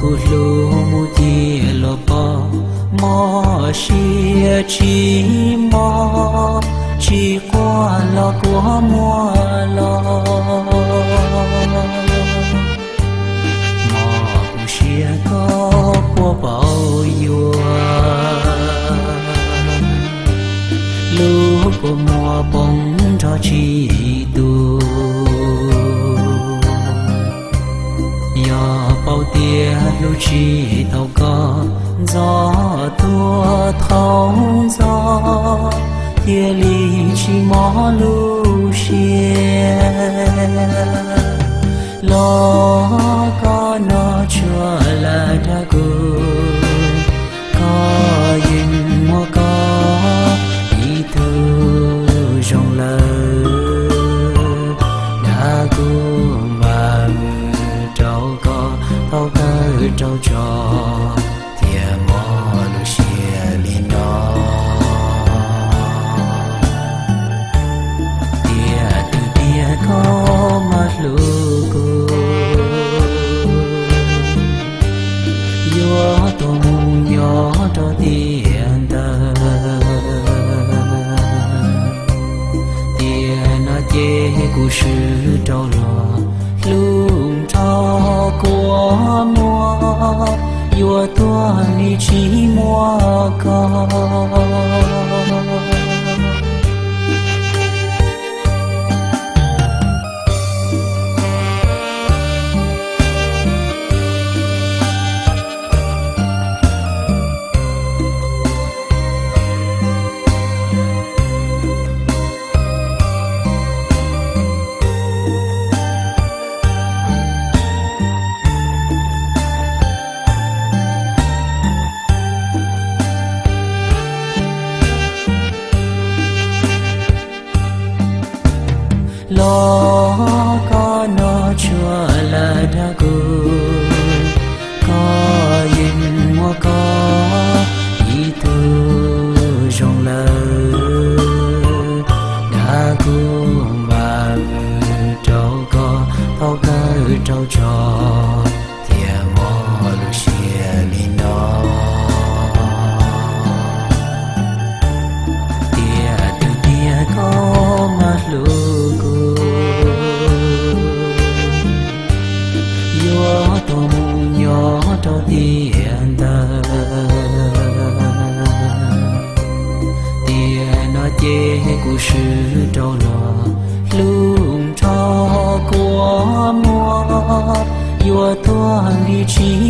Kuv hlub mus ciaj los pom, mob siab tsis mob, tsis quaj los kuv muab los. Mob kuv siab koj puas paub yuav, lub kua muag poob nrog tsis tu. Yog paub tias hlub tsis tau koj, ntxov tuag thaum ntxov, thiaj li tsis mob lub siab. Los koj noj tshuaj lawm dag kuv, koj yeej muaj koj ib tug zoo lawm. Dag kuv npaj rau koj, thaub kawg rau tso, thiaj mob lub siab li no. Tiam twg tiag koj mas hlub kuv, yuav tuaj mus nyob rau tiam ntawd. Tiam no ces kuv swb rau luag, hlub nrho kua muag, yuav tuag li tsis muaj koj. Los koj noj tshuaj lawm dag kuv, koj yeej muaj koj ib tug zoo lawm. Dag kuv npaj rau koj, thaub kawg rau tso, thiaj mob lub siab li no. Tiam twg tiag koj mas hlub kuv, yuav tuaj mus nyob rau tiam ntawd. Tiam no ces kuv swb rau luag, hlub nrho kua muag, yuav tuag li tsis